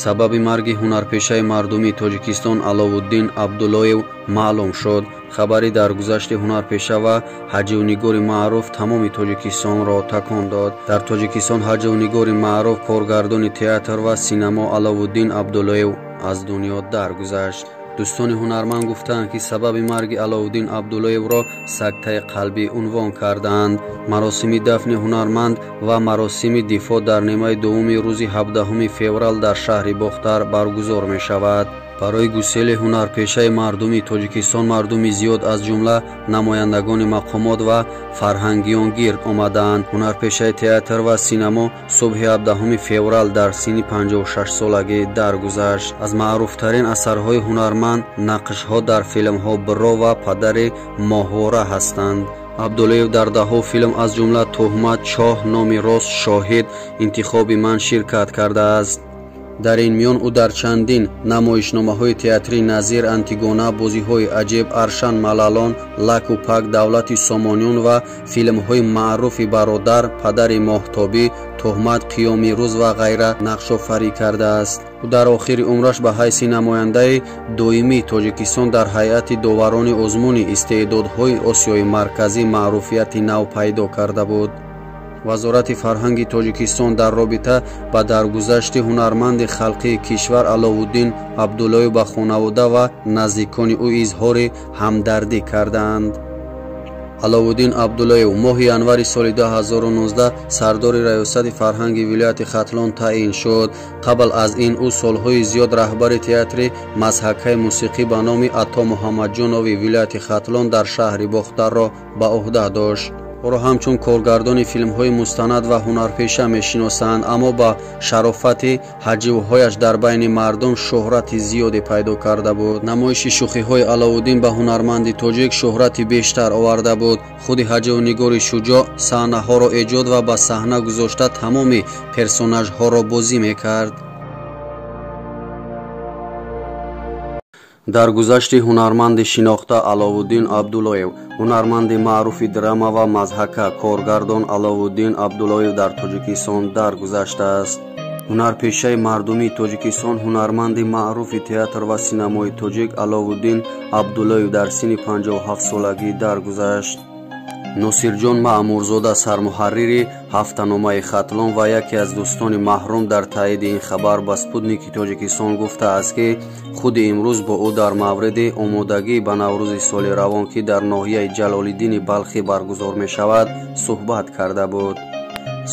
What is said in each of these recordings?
Сабаби марги ҳунарпешаи мардумии Тоҷикистон Аловуддин Абдуллоев маълум шуд. Хабари даргузашти ҳунарпеша ва ҳаҷвнигори маъруф тамоми Тоҷикистонро такон дод. Дар Тоҷикистон ҳаҷвнигори маъруф, коргардони театр ва синамо Аловуддин Абдуллоев аз дунё даргузашт. Дӯстони ҳунарманд гуфтаанд, ки сабаби марги Аловуддин Абдуллоевро сактаи қалбӣ унвон кардаанд. Маросими дафни ҳунарманд ва маросими дифоъ дар нимаи дуввуми рӯзи 17 феврал дар шаҳри Бохтар баргузор мешавад. Барои гусели ҳунарпешаи мардумии Тоҷикистон мардуми зиёд, аз ҷумла намояндагони мақомот ва фарҳангиён гирд омадаанд. Ҳунарпешаи театр ва синамо субҳи 17 феврал дар синни 56-солагӣ даргузашт. Аз маъруфтарин асарҳои ҳунарманд нақшҳо дар филмҳо «Бро» ва «Падари моҳвора» ҳастанд. Абдуллоев дар даҳҳо филм, аз ҷумла «Туҳмат», «Чоҳ», «Номи рост», «Шоҳид», «Интихоби ман» ширкат кардааст. Дар ин миён ӯ дар чандин намоишномаҳои театрӣ назир «Антигона», «Бозиҳои аҷиб», «Аршан Малалон», «Лаку Пак», «Давлати Сомониён» ва филмҳои маъруфи «Бародар», «Падари моҳтобӣ», «Туҳмат», «Қиёми рӯз» ва ғайра нақшофарӣ кардааст. Ӯ дар охири умраш ба ҳайси намояндаи доимии Тоҷикистон дар ҳайати доварони озмуни истеъдодҳои Осиёи Марказӣ маъруфияти нав пайдо карда буд. Вазорати фарҳанги Тоҷикистон дар робита ба даргузашти ҳунарманди халқии кишвар Аловуддин Абдуллоев ба хонавода ва наздикони ӯ изҳори ҳамдардӣ кардаанд. Аловуддин Абдуллоев моҳи январи соли 2019 сардори раёсати фарҳанги вилояти Хатлон таъин шуд. Қабл аз ин ӯ солҳои зиёд раҳбари театри мазҳакаи мусиқӣ ба номи Ато Муҳаммадҷонови вилояти Хатлон дар шаҳри Бохтарро ба ӯҳда дошт. Ӯро ҳамчун коргардони филмҳои мустанад ва ҳунарпеша мешиносанд, аммо ба шарофати ҳаҷвҳояш дар байни мардум шӯҳрати зиёде пайдо карда буд. Намоиши шӯхиҳои Аловуддин ба ҳунарманди тоҷик шӯҳрати бештар оварда буд. Худи ҳаҷвнигори шуҷоъ саҳнаҳоро эҷод ва ба саҳна гузошта тамоми персонажҳоро бозӣ мекард. Даргузашти ҳунарманди шинохта Аловуддин Абдуллоев. Ҳунарманди маъруфи драма ва мазҳака, коргардон Аловуддин Абдуллоев дар Тоҷикистон даргузаштааст. Ҳунарпешаи мардумии Тоҷикистон, ҳунарманди маъруфи театр ва синамои тоҷик Аловуддин Абдуллоев дар синни 57-солагӣ даргузашт. Носирҷон Маъмурзода, сармуҳаррири ҳафтаномаи Хатлон ва яке аз дӯстони маҳрум, дар таъиди ин хабар ба Спутники Тоҷикистон гуфтааст, ки худи имрӯз бо ӯ дар мавриди омодагӣ ба Наврӯзи соли равон, ки дар ноҳияи Ҷалолиддини Балхӣ баргузор мешавад, суҳбат карда буд.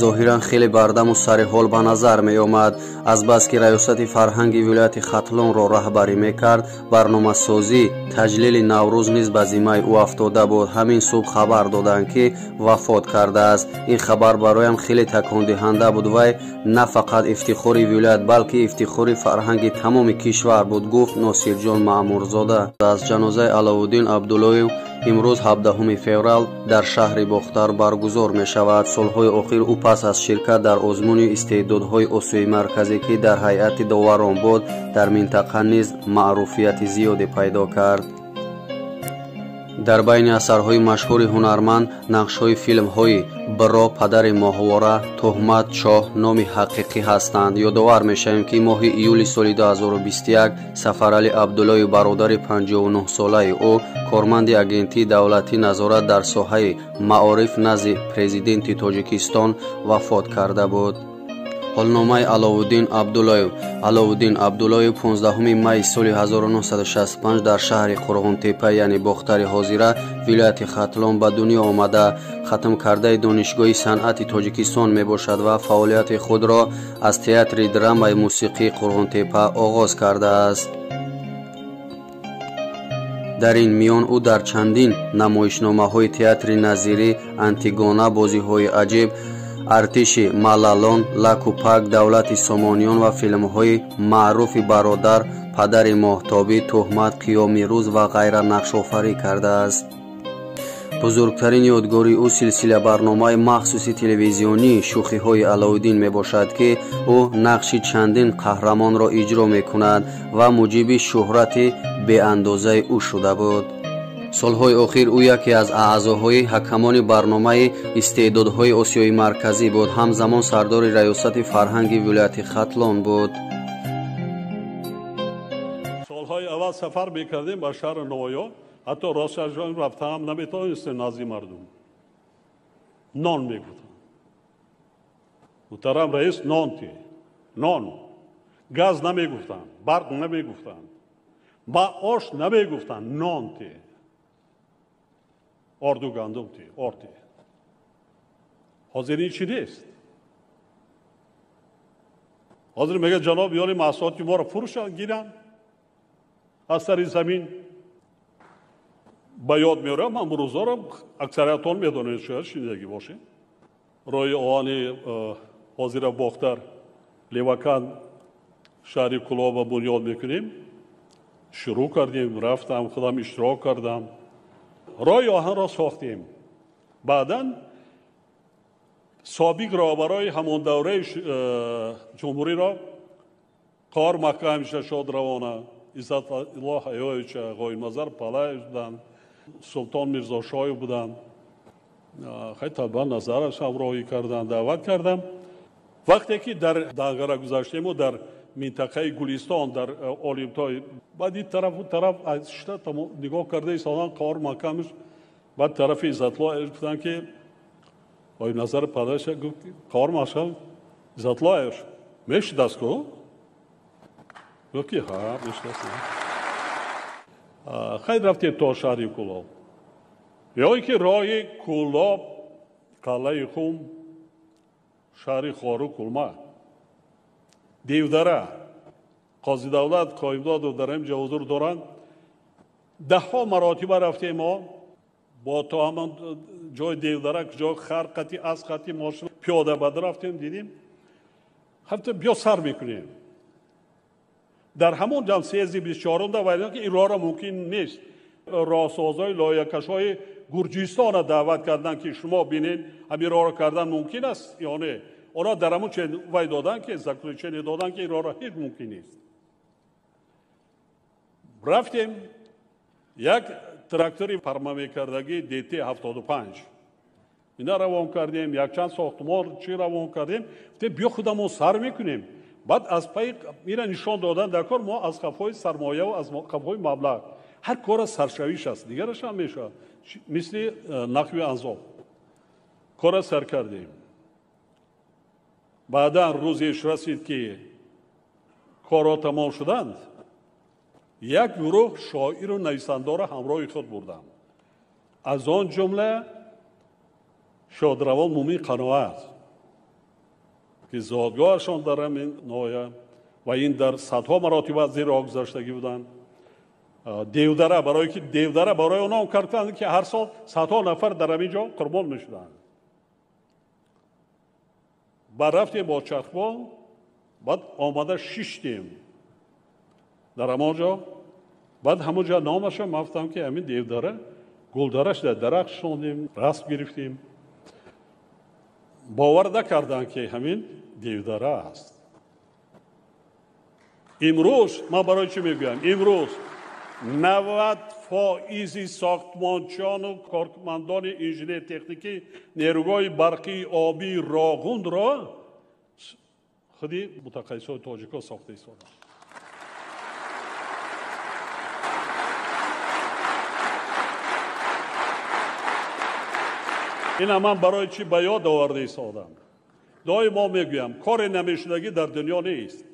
Зоҳиран хеле бардаму сари ҳол ба назар меомад. Азбаски раёсати фарҳанги вилояти Хатлонро раҳбарӣ мекард, барномасозӣ таҷлили Наврӯз низ ба зиммаи ӯ афтода буд. Ҳамин субҳ хабар доданд, ки вафот кардааст. Ин хабар бароям хеле такондиҳанда буд. Вай на фақат ифтихори вилоят, балки ифтихори фарҳанги тамоми кишвар буд, гуфт Носирҷон Маъмурзода. Аз ҷанозаи Аловуддин Абдуллоев имрӯз 17 феврал дар шаҳри Бохтар баргузор мешавад. Солҳои охир ӯ пас аз ширкат дар озмуни истеъдодҳои Осиёи Марказӣ, ки дар ҳайати доварон буд, дар минтақа низ маъруфияти зиёде пайдо кард. Дар байни асарҳои машҳури ҳунарманд нақшҳои филмҳои «Бро», «Падари моҳвора», «Туҳмат», «Чоҳ», «Номи ҳақиқӣ» ҳастанд. Ёдовар мешавем, ки моҳи июли соли 2021 Сафаралӣ Абдуллоев, бародари 59-солаи ӯ, корманди агентии давлатӣ назорат дар соҳаи маориф назди президенти Тоҷикистон вафот карда буд. Ҳолномаи Аловуддин Абдуллоев. Аловуддин Абдуллоев 15 майи соли 1965 дар шаҳри Қурғонтепа, яъне Бохтари ҳозира, вилояти Хатлон ба дунё омада, хатмкардаи Донишгоҳи санъати Тоҷикистон мебошад ва фаъолияти худро аз театри драмаи мусиқии Қурғонтепа оғоз кардааст. Дар ин миён ӯ дар чандин намоишномаҳои театри назирӣ «Антигона», «Бозиҳои аҷиб», «Артиши Малалон», «Лаку Пак», «Давлати Сомониён» ва филмҳои маъруфи «Бародар», «Падари моҳтобӣ», «Туҳмат», «Қиёми рӯз» ва ғайра нақшофарӣ кардааст. Бузургтарин ёдгории ӯ силсила барномаи махсуси телевизионии шӯхиҳои Аловуддин мебошад, ки ӯ нақши чандин қаҳрамонро иҷро мекунад ва муҷиби шӯҳрати беандозаи ӯ шуда буд. Солҳои охир ӯ яке аз аъзоҳои ҳакамони барномаи истеъдодҳои Осиёи Марказӣ буд. Ҳамзамон сардори раёсати фарҳанги вилояти Хатлон буд. Солҳои аввал сафар мекардем ба шаҳри Навоё, ҳатто росташон рафтаам наметавонистем назди мардум. Нон мегуфтанд. Муҳтарам раис, нон те, нон. Газ намегуфтанд, барқ намегуфтанд, маош намегуфтанд, нон те. Орду гандум те, ор те. Ҳозир ин чӣ нест. Ҳозир мегӯяд ҷаноб ёни маҳсулоти моро фурӯшанд, гиранд аз сари замин. Ба ёд меорам, ман рӯзоро аксариятон медонед, шояд шунидагӣ бошед. Роҳи оҳани ҳозира Бохтар Левакан шаҳри Кулоба бунёд мекунем. Шурӯъ кардем, рафтам, худам иштирок кардам. Роҳи оҳанро сохтем. Баъдан собиқ роҳбарои ҳамон давраи ҷумҳуриро Қор Маҳкамовича Шодравона, Иззатулло Ҳаёевича, Ғоибназар Палаев буданд, Султон Мирзошоев буданд. Хеле табъан назараш ҳамроҳӣ карданд, даъват кардам. Вақте ки дар Данғара гузаштему дар минтақаи Гулистон, дар Олимтой, баъд ин тарафу тараф шита нигоҳ карда истодан Қор Маҳкамович, баъд тарафи Иззатулло гуфтанд ки Ғоибназар Палаевич гуфт Қор Маҳкам Иззатуллоевич мешидаст ку? Гуфт ки ҳа, мешидаст. Хайр, рафтем то шаҳри Кулоб. Ё ин ки роҳи Кулоб, қалъаи Хум, шаҳри Хору Кулма, Девдара, Қозидавлат, Қоимдодов дар ин ҷо ҳузур доранд. Даҳҳо маротиба рафтем мо бо то ҳамон ҷои Девдара, ҷои хар қати, асп қати, мошин пиёда бад рафтем, дидем. Ҳатто биё сар мекунем. Дар ҳамон ҷам съезди 24-ум да вайдан ки ин роҳро мумкин нест. Роҳсозҳои лоиҳакашҳои Гурҷистонро даъват карданд ки шумо бинед ҳамин роҳро кардан мумкин аст ё не. Онҳо дар ҳамон чен вай доданд ки заключение доданд ки ин роҳро ҳеҷ мумкин нест. Рафтем як трактори парма мекардагӣ ДТ-75 ина равон кардем, якчанд сохтмон чӣ равон кардем. Гуфтем биё худамон сар мекунем. Баъд аз пай ина нишон додан дар кор мо аз қафои сармояву аз қафои маблағ ҳар кора саршавиш аст, дигараш ҳам мешавад. Мисли нақви анзоб кора сар кардем. Баъдан рӯзеш расид ки корҳо тамом шуданд, як гурӯҳ шоиру нависандаро ҳамроҳи худ бурдам. Аз он ҷумла Шодравон Мумин Қаноат, ки зодгоҳашон дар ҳамин ноҳия ва ин дар садҳо маротиба аз зери роҳ гузаштагӣ буданд. Девдара, барое ки Девдара барои онҳо карданд ки ҳар сол садҳо нафар дар ҳамин ҷо қурбон мешуданд. Баъд рафтем бо чархбол, баъд омада шиштем дар ҳамон ҷо. Баъд ҳамон ҷо номаша ман гуфтам ки ҳамин Девдара гулдараш дар дарахт шондем, расм гирифтем. Бовар накарданд ки ҳамин Девдара аст. Имрӯз ман барои чӣ мегӯям? Имрӯз 90% сохтмончиёну кормандони инженер-техникӣ нерӯгоҳи барқии обии Роғунро худи мутахассисони тоҷикҳо сохта истоданд. Ина ман барои чӣ ба ёд оварда истодам? Доим мо мегӯям коре намешудагӣ дар дунё нест,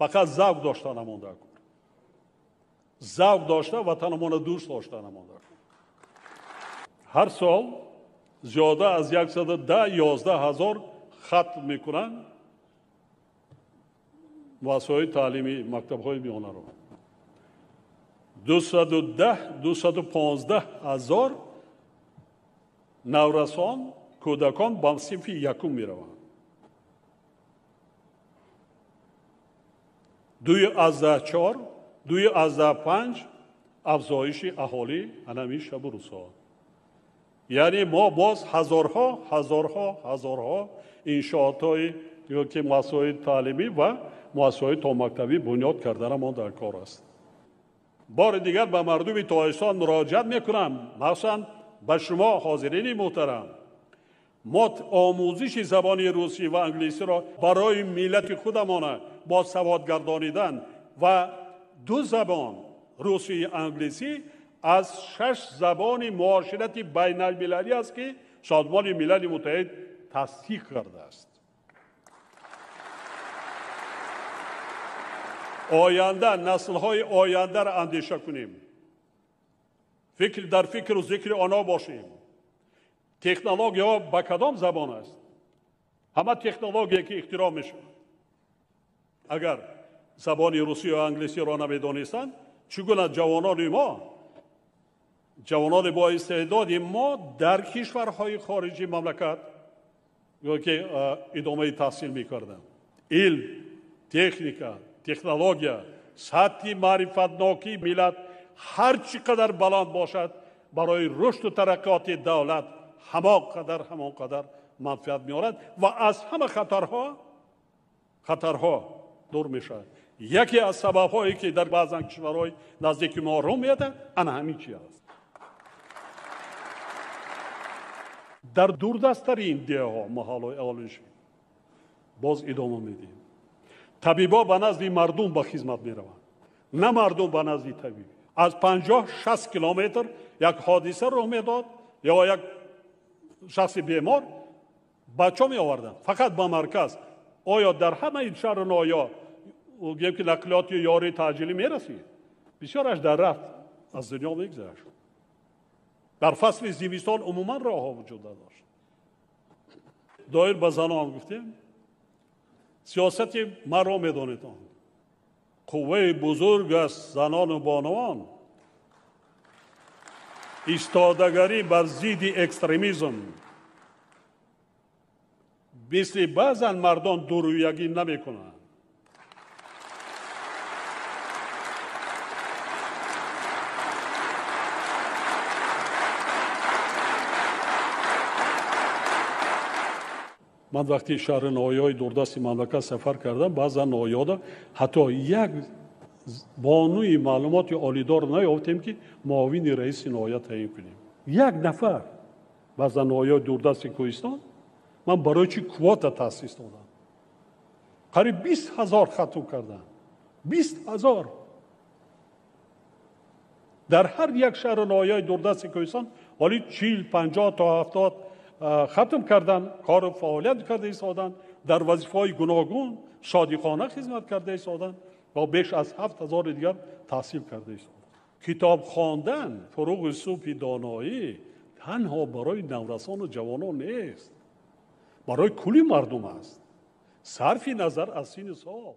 фақат завқ дошта намонда кор. Завқ дошта ватанамонро дӯст дошта намонда кор. Ҳар сол зиёда аз 110-11 ҳазор хатм мекунанд муассисаҳои таълимӣ, мактабҳои миёнаро. 210-215 ҳазор наврасон, кӯдакон ба синфи якум мераванд. 2,4, 2,5 афзоиши аҳолӣ анамин шабу рӯзҳо. Яъне мо боз ҳазорҳо, ҳазорҳо, ҳазорҳо иншоотҳои ё ки муассисаҳои таълимӣ ва муассисаҳои томактабӣ бунёд карданамон дар кор аст. Бори дигар ба мардуми Тоҷикистон муроҷиат мекунам, махсусан ба шумо ҳозирини муҳтарам. Мо омӯзиши забони русӣ ва англисиро барои миллати худамона бо саводгардонидан ва ду забон русӣ англисӣ аз 6 забони муоширати байналмилалӣ аст, ки Созмони Милали Муттаҳид тасдиқ кардааст. Оянда, наслҳои ояндаро андеша кунем, дар фикру зикри онҳо бошем. Технологияҳо ба кадом забон аст? Ҳама технология ки ихтироъ мешавад, агар забони русӣ ё англисиро намедонистанд, чӣ гуна ҷавонони мо, ҷавонони бо истеъдоди мо дар кишварҳои хориҷи мамлакат ё ки идомаи таҳсил мекарданд? Илм, техника, технология, сатҳи маърифатнокии миллат ҳар чӣ қадар баланд бошад, барои рушду тараққиёти давлат ҳамон қадар манфиат меорад ва аз ҳама хатарҳо дур мешавад. Яке аз сабабҳое ки дар баъзан кишварҳои наздики мо рӯ медиҳад, ана ҳамин чи аст. Дар дурдасттарин деҳҳо, маҳаллаҳои аҳолинишин боз идома медиҳем. Табибо ба назди мардум ба хизмат мераванд, на мардум ба назди табиб. Аз 50-60 километр як ҳодиса рӯ медод ё як шахси бемор бачо меоварданд фақат ба марказ. Оё дар ҳамаи шаҳру ноҳия гӯем ки нақлиёти ёрии таъҷилӣ мерасид? Бисёраш дар рафт аз дунё мегузашт. Дар фасли зимистон умуман роҳҳо вуҷуд надошт. Доир ба занон гуфтем, сиёсати маро медонед, он қувваи бузург аст занону бонувон. Истодагарӣ бар зидди экстремизм, мисли баъзан мардон дурӯягӣ намекунанд. Ман вақти шаҳри ноҳияҳои дурдасти мамлакат сафар кардам, баъзан ноҳияҳода ҳатто як бонуи маълумоти олидор наёфтем, ки муовини раиси ноҳия таъин кунем. Як нафар. Баъзан ноҳияҳои дурдасти Кӯҳистон ман барои чӣ квота таъсис додам? Қариб 20 000 хатм кардам. 20 000. Дар ҳар як шаҳру ноҳияи дурдасти Кӯҳистон ҳоли 40, 50 то 70 хатм кардан, кору фаъолият карда истоданд, дар вазифаҳои гуногун содиқона хизмат карда истоданд ва беш аз 7000 дигар таҳсил карда истоданд. Китоб хондан фуруғи субҳи доноӣ танҳо барои наврасону ҷавонон нест, барои кулли мардум аст, сарфи назар аз синну сол.